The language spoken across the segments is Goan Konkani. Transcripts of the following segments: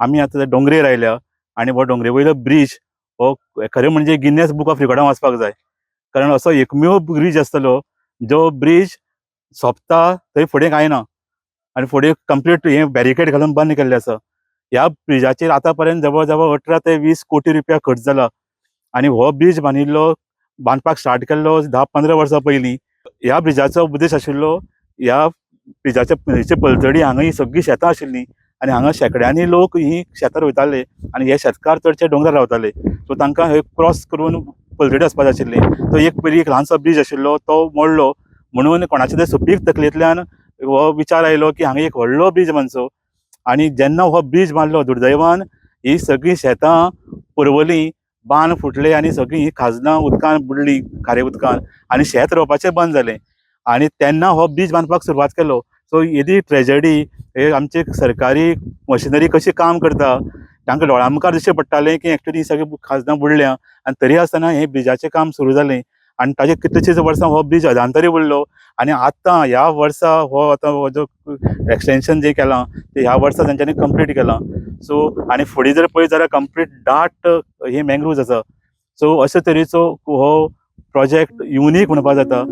आमी आतां डोंगरेर आयल्या आनी हो डोंगरे वयलो ब्रीज हो खरें म्हणजे गिन्नेस बूक ऑफ रिकॉर्डान वचपाक जाय, कारण असो एकमेव ब्रीज आसतलो जो ब्रीज सोंपता थंय फुडें कांय ना आनी फुडें कंप्लीट हें बॅरिकेड घालून बंद केल्लें आसा. ह्या ब्रिजाचेर आतां पर्यंत जवळ जवळ 18 ते 20 कोटी रुपया खर्च जाला आनी हो ब्रीज बांदिल्लो बांदपाक स्टार्ट केल्लो 10-15 वर्सां पयलीं. ह्या ब्रिजाचो उद्देश आशिल्लो ह्या ब्रिजाच्या हेचे पलतडी हांगा ही सगळीं शेतां आशिल्लीं आनी हांगा शेंकड्यांनी लोक ही शेतां रोयताले आनी हे शेतकार चडशे दोंगरार रावताले. सो तांकां हे क्रॉस करून पलतडी वचपाक जाय आशिल्ली. तो एक पयलीं एक ल्हानसो ब्रीज आशिल्लो तो मोडलो म्हणून कोणाचे तरी सुपीक तकलेंतल्यान हो विचार आयलो की हांगा एक व्हडलो ब्रीज बांदचो आनी जेन्ना हो ब्रीज बांदलो दुर्दैवान ही सगळीं शेतां पुरवलीं, बांद फुटले आनी सगळीं ही खाजनां उदकान बुडलीं, खारे उदकान, आनी शेत रोवपाचें बंद जालें आनी तेन्ना हो ब्रीज बांदपाक सुरवात केलो. सो येदी ट्रेजडी हे आमचे सरकारी मशिनरी कशी काम करता तांकां दोळ्या मुखार दिश्टी पडटालें की एक्चुली ही सगळीं खाजनां बुडल्या आनी तरी आसतना हें ब्रिजाचें काम सुरू जालें आनी ताजे कितलेशेच वर्सां हो ब्रीज अधांतरी उरलो आनी आतां ह्या वर्सा हो आतां हो जो एक्सटेंशन जें केलां तें ह्या वर्सा तेंच्यांनी कंप्लीट केलां. सो आनी फुडें जर पळयत जाल्यार कंप्लीट दाट हे मँग्रुव्ज आसा. सो अशे तरेचो हो प्रोजेक्ट युनीक म्हणपाक जाता.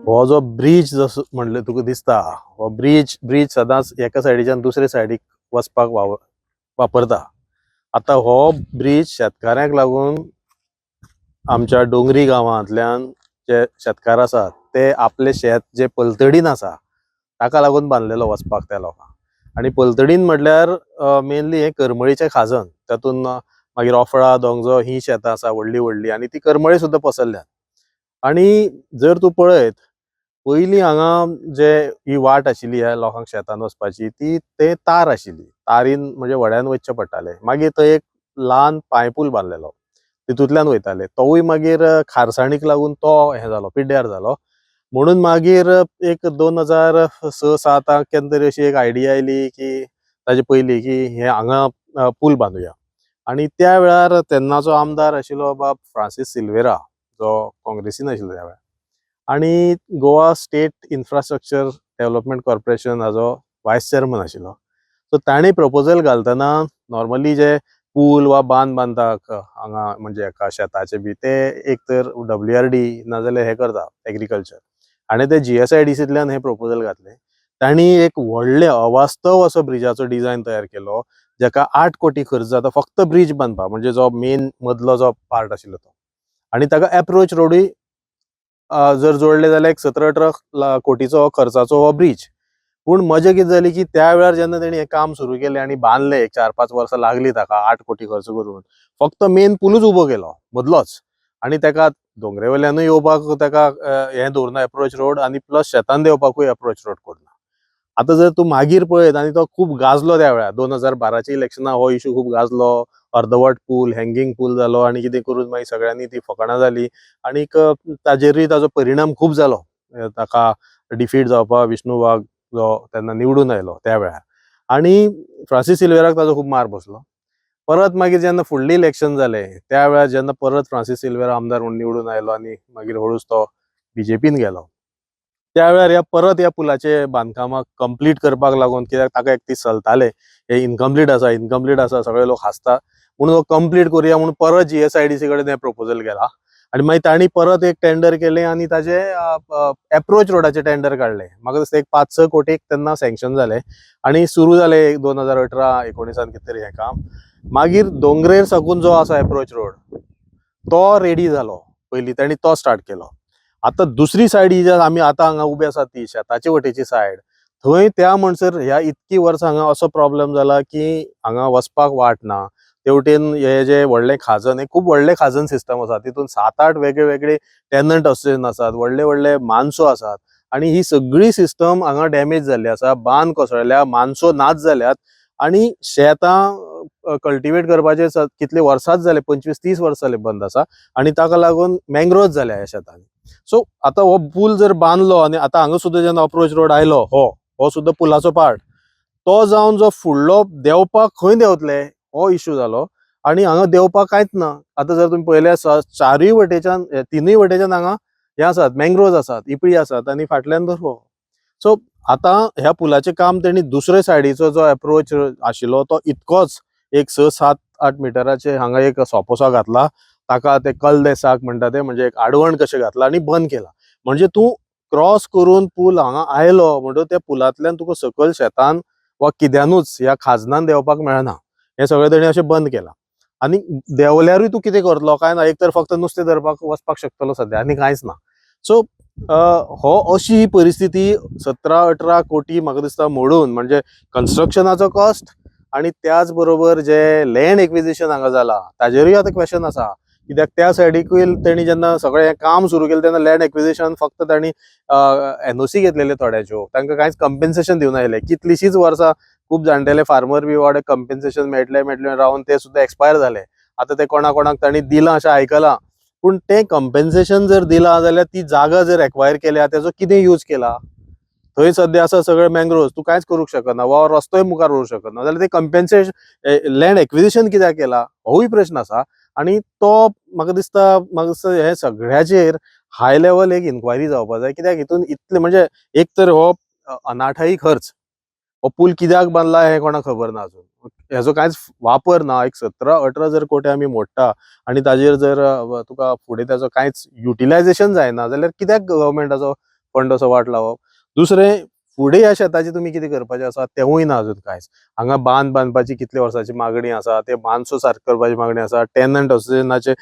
हो जो ब्रीज जसो म्हणले तुका दिसता, हो ब्रीज ब्रीज सदांच एका सायडीच्यान दुसरे सायडीक वचपाक वापरता. आतां हो ब्रीज शेतकाऱ्यांक लागून आमच्या डोंगरी गांवांतल्यान जे शेतकार आसात ते आपले शेत जे पलतडीन आसा ताका लागून बांदलेलो वचपाक त्या लोकांक. आनी पलतडीन म्हटल्यार मेनली हें करमळीचें खाजन, तातूंत मागीर ओफळा दोंगजो ही शेतां आसा व्हडली व्हडली आनी ती करमळी सुद्दां पसरल्यात. आनी जर तूं पळयत पयलीं हांगा जे ही वाट आशिल्ली ह्या लोकांक शेतान वचपाची ती ते तार आशिल्ली, तारीन म्हणजे व्हड्यान वचचें पडटालें. मागीर थंय एक ल्हान पांयपूल बांदलेलो तितूंतल्यान वयताले, तोवूय मागीर खारसाणीक लागून तो हें जालो, पिड्ड्यार जालो. म्हणून मागीर एक 2006-7 केन्ना तरी अशी एक आयडिया आयली की ताजे पयलीं की हे हांगा पूल बांदुया. आनी त्या वेळार तेन्नाचो आमदार आशिल्लो बाब फ्रांसीस सिल्वेरा, जो काँग्रेसीन आशिल्लो त्या वेळार, आनी Goa state infrastructure development corporation हाजो वायस चेअरमन आशिल्लो. सो ताणें प्रपोजल घालतना नॉर्मली जे पूल वा बांद बांदता हांगा म्हणजे एका शेताचे बी ते एक तर WRD नाजाल्यार हें करता एग्रीकल्चर, आनी ते GSIDCतल्यान हें प्रपोजल घातलें. तांणी एक व्हडलें अवास्तव असो ब्रिजाचो डिजायन तयार केलो जाका 8 कोटी खर्च जाता फक्त ब्रीज बांदपाक, म्हणजे जो मेन मदलो जो पार्ट आशिल्लो तो. आनी ताका एप्रोच रोडूय जर जोडले जाल्यार एक 17-18 कोटीचो खर्चाचो हो ब्रीज. पूण मजा कितें जाली की त्या वेळार जेन्ना तेणी हें काम सुरू केलें आनी बांदलें, एक 4-5 वर्सां लागलीं ताका 8 कोटी खर्च करून, फक्त मेन पुलूच उबो केलो मदलोच, आनी ताका दोंगरे वयल्यानूय येवपाक ताका हें दवरना एप्रोच रोड, आनी प्लस शेतान देंवपाकूय एप्रोच रोड करुना. आतां जर तूं मागीर पळयत आनी तो खूब गाजलो त्या वेळार 2012 इलेक्शनाक हो इशू खूब गाजलो, अर्दवट पूल हँगिंग पूल जालो आनी कितें करून मागीर सगळ्यांनी ती फकाणां जाली आनीक ताजेरूय ताजो परिणाम खूब जालो. ताका डिफीट जावपाक विष्णू वाघ जो तेन्ना निवडून आयलो त्या वेळार, आनी फ्रांसीस सिल्वेराक ताजो खूब मार बसलो. परत मागीर जेन्ना फुडलें इलेक्शन जालें त्या वेळार जेन्ना परत फ्रांसीस सिल्वेरा आमदार म्हणून निवडून आयलो आनी मागीर हळूच तो बीजेपीन गेलो, त्या वेळार ह्या परत ह्या पुलाचे बांदकामाक कंप्लीट करपाक लागून, कित्याक ताका एक ती चलताले हे इनकम्प्लीट आसा इनकम्प्लीट आसा सगळे लोक हांसता म्हणून हो कंप्लीट करुया म्हणून परत GSIDC कडेन हें प्रपोजल गेला आनी मागीर तांणी परत एक टेंडर केलें आनी ताजे एप्रोच रोडाचें टेंडर काडलें. म्हाका दिसता एक 5-6 कोटीक तेन्ना सँक्शन जालें आनी सुरू जालें 2018-19 कितें तरी हें काम. मागीर दोंगरेर साकून जो आसा एप्रोच रोड तो रेडी जालो पयलीं, तांणी तो स्टार्ट केलो. आतां दुसरी सायड ही जी आमी आतां हांगा उबे आसा ती शेताचे वटेची सायड, थंय त्या म्हणसर ह्या इतकी वर्सां हांगा असो प्रॉब्लम जाला की हांगा वचपाक वाट ना. तेवटेन हे जे व्हडलें खाजन, हे खूब व्हडलें खाजन सिस्टम आसा, तितून 7-8 वेगळे वेगळे टेनंट असोसिएशन आसात, व्हडले व्हडले मानसो आसात आनी ही सगळी सिस्टम हांगा डॅमेज जाल्ली आसा. बांद कोसळ्ळ्या, मानसो नाच जाल्यात आनी शेतां कल्टिवेट करपाचे कितले वर्सांच जाले, 25-30 वर्सां जाले बंद आसा आनी ताका लागून मँग्रोव्ज जाल्या ह्या शेतांनी. सो आतां हो पूल जर बांदलो आनी आतां हांगा सुद्दां जेन्ना अप्रोच रोड आयलो, हो सुद्दां पुलाचो पार्ट तो जावन जो फुडलो देंवपाक खंय देंवतले हो इशू जालो आनी हांगा देंवपाक कांयच ना. आतां जर तुमी पळयल्यार चारूय वटेच्यान, तिनूय वटेच्यान हांगा हे आसात, मँग्रोव्ज आसात, इपळी आसात आनी फाटल्यान दर्यो. सो आतां ह्या पुलाचें काम तेणी दुसरे सायडीचो जो एप्रोच आशिल्लो तो इतकोच एक 6-7-8 मिटराचे हांगा एक सोपोसो घातला, ताका ते कल-दे-साक म्हणटा ते, म्हणजे एक आडवण कशें घातला आनी बंद केला. म्हणजे तूं क्रॉस करून पूल हांगा आयलो म्हणटकच त्या पुलांतल्यान तुका सकयल शेतान वा कित्यानूच ह्या खाजनान देंवपाक मेळना. हें सगळें तेणी अशें बंद केलां आनी देंवल्यारूय तूं कितें करतलो कांय ना, एक तर फक्त नुस्तें धरपाक वचपाक शकतलो सद्या आनी कांयच ना. सो हो अशी ही परिस्थिती 17-18 कोटी म्हाका दिसता मोडून, म्हणजे कन्स्ट्रक्शनाचो कॉस्ट आनी त्याच बरोबर जे लँड एक्विजिशन हांगा जाला ताजेरूय आतां क्वेश्चन आसा, कित्याक त्या सायडीकूय तेणी जेन्ना सगळें हें काम सुरू केलें तेन्ना लँड एक्विजिशन फक्त तांणी एनओसी घेतलेले थोड्याच्यो, तांकां कांयच कंपेन्सेशन दिवना आयलें. कितलींशींच वर्सां खूब जाणटेले फार्मर बी वाडे कंपेन्सेशन मेळटलें मेळटलें रावन ते सुद्दां एक्सपायर जाले. आतां ते कोणा कोणाक तांणी दिलां अशें आयकलां, पूण तें कंपेन्सेशन जर दिलां जाल्यार ती जागा जर एक्वायर केल्या तेजो कितें यूज केला? थंय सद्या आसा सगळे मँग्रोव्ज, तूं कांयच करूंक शकना वा रस्तोय मुखार व्हरूंक शकना जाल्यार ते कंपेन्सेशन लँड एक्विजिशन कित्याक केला होवूय प्रश्न आसा. आनी तो म्हाका दिसता हें सगळ्याचेर हाय लेवल एक इन्क्वायरी जावपा जाय, कित्याक हितून इतले म्हणजे एक तर हो अनाठाई खर्च, हो पूल कित्याक बांदला हें कोणाक खबर ना अजून, हेजो कांयच वापर ना. एक 17-18 जर कोटी आमी मोडटा आनी ताजेर जर तुका फुडें ताजो कांयच युटिलायझेशन जायना जाल्यार कित्याक गव्हर्मेंटाचो फंड असो वाट लावप? दुसरें, फुडें ह्या शेताचें तुमी कितें करपाचें आसा तेंवूय ना अजून कांयच. हांगा बांद बांदपाची कितले वर्सांची मागणी आसा, ते मानसो सारको करपाची मागणी आसा, टेनंट असोसिएशनाचे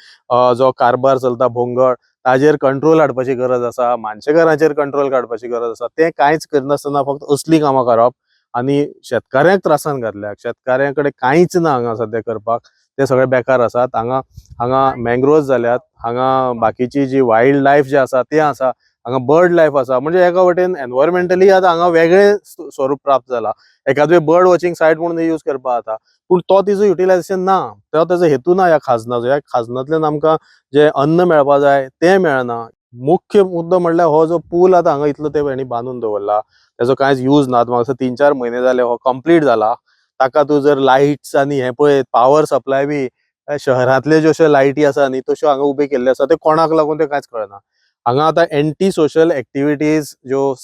जो कारभार चलता भोंगळ ताजेर कंट्रोल हाडपाची गरज आसा, मानशेघरांचेर कंट्रोल काडपाची गरज आसा. तें कांयच करनासतना फक्त असलीं कामां करप आनी शेतकाऱ्यांक त्रासान घातल्या. शेतकाऱ्यां कडेन कांयच ना हांगा सद्या करपाक, ते सगळे बेकार आसात. हांगा हांगा मँग्रोव्ज जाल्यात, हांगा बाकीची जी वायल्ड लायफ जी आसा तें आसा, हांगा बर्ड लायफ आसा. म्हणजे एका वटेन एनवायरमेंटली आतां हांगा वेगळें स्वरूप प्राप्त जाला. एकादे बर्ड वॉचिंग सायट म्हणून यूज करपाक जाता, पूण तो तिजो युटिलायझेशन ना, तो तेजो हेतू ना ह्या खाजनाचो. ह्या खाजनांतल्यान आमकां जें अन्न मेळपा जाय तें मेळना. मुख्य मुद्दो म्हणल्यार हो जो पूल आतां हांगा इतलो तेंप हेणी बांदून दवरला तेजो कांयच यूज ना. म्हाका दिसता 3-4 म्हयने जाले हो कंप्लीट जाला. ताका तूं जर लायट्स आनी हें पळयत पावर सप्लाय बी शहरांतले ज्यो अश्यो लायटी आसा न्ही तश्यो हांगा उबे केल्ले आसा, ते कोणाक लागून ते कांयच कळना. हांगा आतां एंटी सोशल एक्टिविटीज ज्यो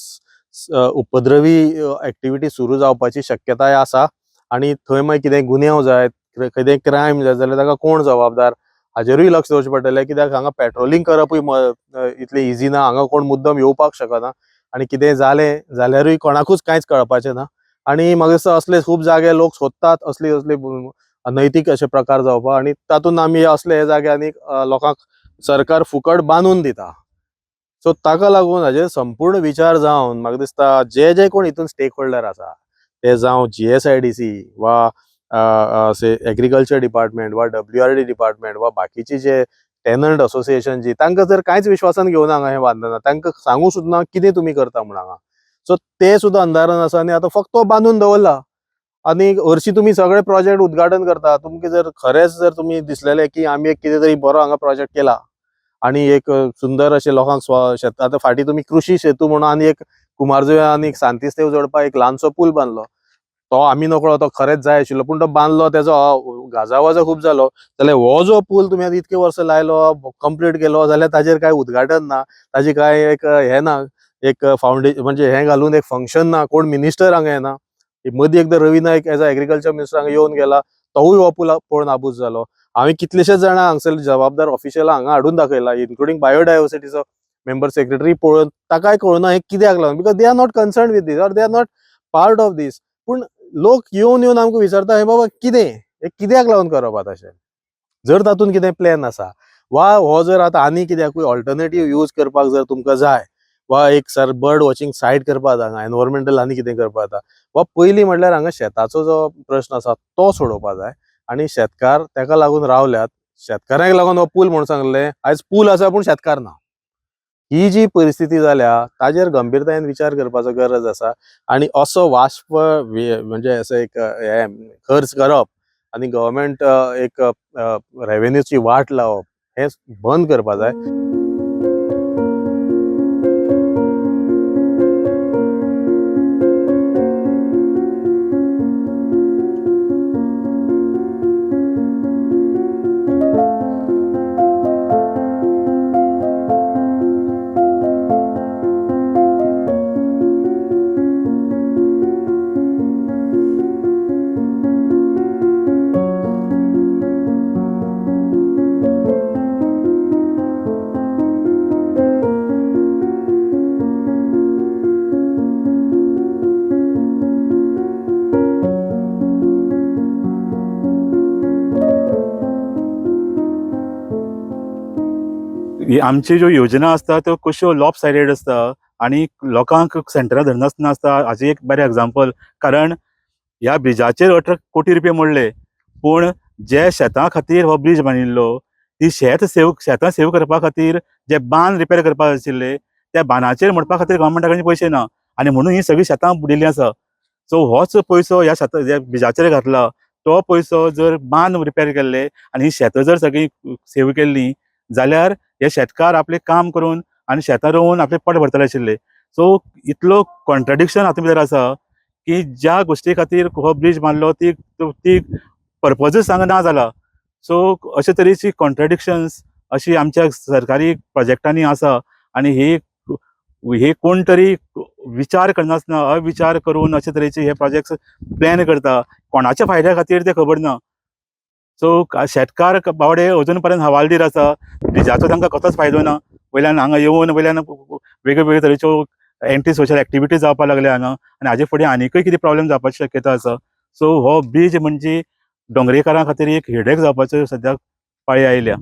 उपद्रवी एक्टिविटी सुरू जावपाची शक्यताय आसा आनी थंय मागीर कितें गुन्यांव जायत, कितें क्रायम जायत जाल्यार ताका कोण जबाबदार हाजेरूय लक्ष दवरचें पडटलें. कित्याक हांगा पेट्रोलिंग करपूय इतलें इजी ना, हांगा कोण मुद्दम येवपाक शकना आनी कितें जालें जाल्यारूय कोणाकूच कांयच कळपाचें ना. आनी म्हाका दिसता असले खूब जागे लोक सोदतात असली असली अनैतीक अशे प्रकार जावपाक आनी तातूंत आमी असले हे जागे आनी लोकांक सरकार फुकट बांदून दिता. सो ताका लागून हाजेर संपूर्ण विचार जावन म्हाका दिसता जे जे कोण हितून स्टेक होल्डर आसा ते जावं GSIDC वा एग्रीकल्चर डिपार्टमेंट वा WRD department वा बाकीचे जे टेनंट असोसिएशन जी, तांकां जर कांयच विश्वासान घेवना हांगा हें बांदना, तांकां सांगू सुद्दां ना कितें तुमी करता म्हूण हांगा. सो ते सुद्दां अंधारान आसा आनी आतां फक्त तो बांदून दवरला आनी हरशीं तुमी सगळे प्रोजेक्ट उद्घाटन करता, तुमकां जर खरेंच जर तुमी दिसलेलें की आमी एक कितें तरी बरो हांगा प्रोजेक्ट केला आनी एक सुंदर अशें लोकांक शेत, आतां फाटीं तुमी कृशी सेतू म्हणून आनी एक कुमारजुव्यां आनी सांतिस्तेव जोडपाक एक ल्हानसो पूल बांदलो, तो आमी नकळो तो खरेंच जाय आशिल्लो, पूण तो बांदलो तेजो गाजावाजा खूब जालो. जाल्यार हो जो पूल तुमी आतां इतके वर्सां लायलो, कंप्लीट केलो, जाल्यार ताजेर कांय उद्घाटन ना, ताजी कांय एक हें ना, एक फावंडेशन म्हणजे हें घालून एक फंक्शन ना, कोण मिनिस्टर हांगा येना. मदीं एकदां Ravi Naik as a agriculture minister हांगा येवन गेला, तोवूय हो पूल पळोवन आबूज जालो. हांवें कितलेशेच जाणां हांगसर जबाबदार ऑफिशियलां हांगा हाडून दाखयला, इन्क्लुडींग बायोडायवर्सिटीचो मेंबर सेक्रेटरी पळोवन ताकाय कळना हें कित्याक लागून, because they are not concern with this or they are not part of this. पूण लोक येवन येवन आमकां विचारता हे बाबा कितें हें कित्याक लागून करप आतां अशें? जर तातूंत कितें प्लॅन आसा वा हो जर आतां आनी कित्याकूय ऑल्टरनेटीव यूज करपाक जर तुमकां जाय वा एक सर बर्ड वॉचिंग सायट करपाक जाता हांगा, एनवायरमेंटल आनी कितें करपाक जाता, वा पयलीं म्हणल्यार हांगा शेताचो जो प्रश्न आसा तो सोडोवपाक जाय आनी शेतकार तेका लागून रावल्यात. शेतकारांक लागून हो पूल म्हूण सांगलें, आयज पूल आसा पूण शेतकार ना. ही जी परिस्थिती जाल्या ताजेर गंभीरतायेन विचार करपाचो गरज आसा. आनी असो वाष्प म्हणजे असो एक हे खर्च करप आनी गव्हर्मेंट एक रेवेन्यूची वाट लावप हें बंद करपा जाय. ही आमची ज्यो योजना आसता त्यो कश्यो लॉप सायडेड आसता आनी लोकांक सेंटरां धरनासतना आसता हाजें एक बरें एग्जाम्पल. कारण ह्या ब्रिजाचेर 18 कोटी रुपया मोडले, पूण जे शेतां खातीर हो ब्रीज बांदिल्लो ती शेत सेव शेतां सेव करपा खातीर जे बांद रिपेर करपाक आशिल्ले त्या बांदाचेर म्हणपा खातीर गव्हर्मेंटा कडेन पयशे ना आनी म्हणून ही सगळीं शेतां बुडिल्लीं आसा. सो होच पयसो ह्या शेतां ज्या ब्रिजाचेर घातला तो पयसो जर बांद रिपेर केल्ले आनी ही शेतां जर सगळीं सेव केल्लीं जाल्यार हे शेतकार आपलें काम करून आनी शेतां रोवन आपलें पोट भरतले आशिल्ले. सो इतलो कॉन्ट्राडिक्शन हातूंत भितर आसा की ज्या गोश्टी खातीर हो ब्रीज बांदलो ती ती पर्पजूच हांगा ना जाला. सो अशे तरेची कॉन्ट्राडिक्शन्स अशी आमच्या सरकारी प्रोजेक्टांनी आसा आनी ही हे कोण तरी विचार करनासतना अविचार करून अशे तरेचे हे प्रोजेक्ट्स प्लॅन करता, कोणाच्या फायद्या खातीर तें खबर ना. सो शेतकार बावडे अजून पर्यंत हवालदीर आसा. ब्रिजाचो तांकां कसोच फायदो ना, वयल्यान हांगा येवन वयल्यान वेगळे वेगळे तरेच्यो एंटी सोशल एक्टिविटीज जावपाक लागल्या हांगा आनी हाजे फुडें आनीकय कितें प्रॉब्लेम जावपाची शक्यता आसा. सो हो ब्रीज म्हणजे दोंगरेकारां खातीर एक हेडेक जावपाचो सद्याक पाळी आयल्या.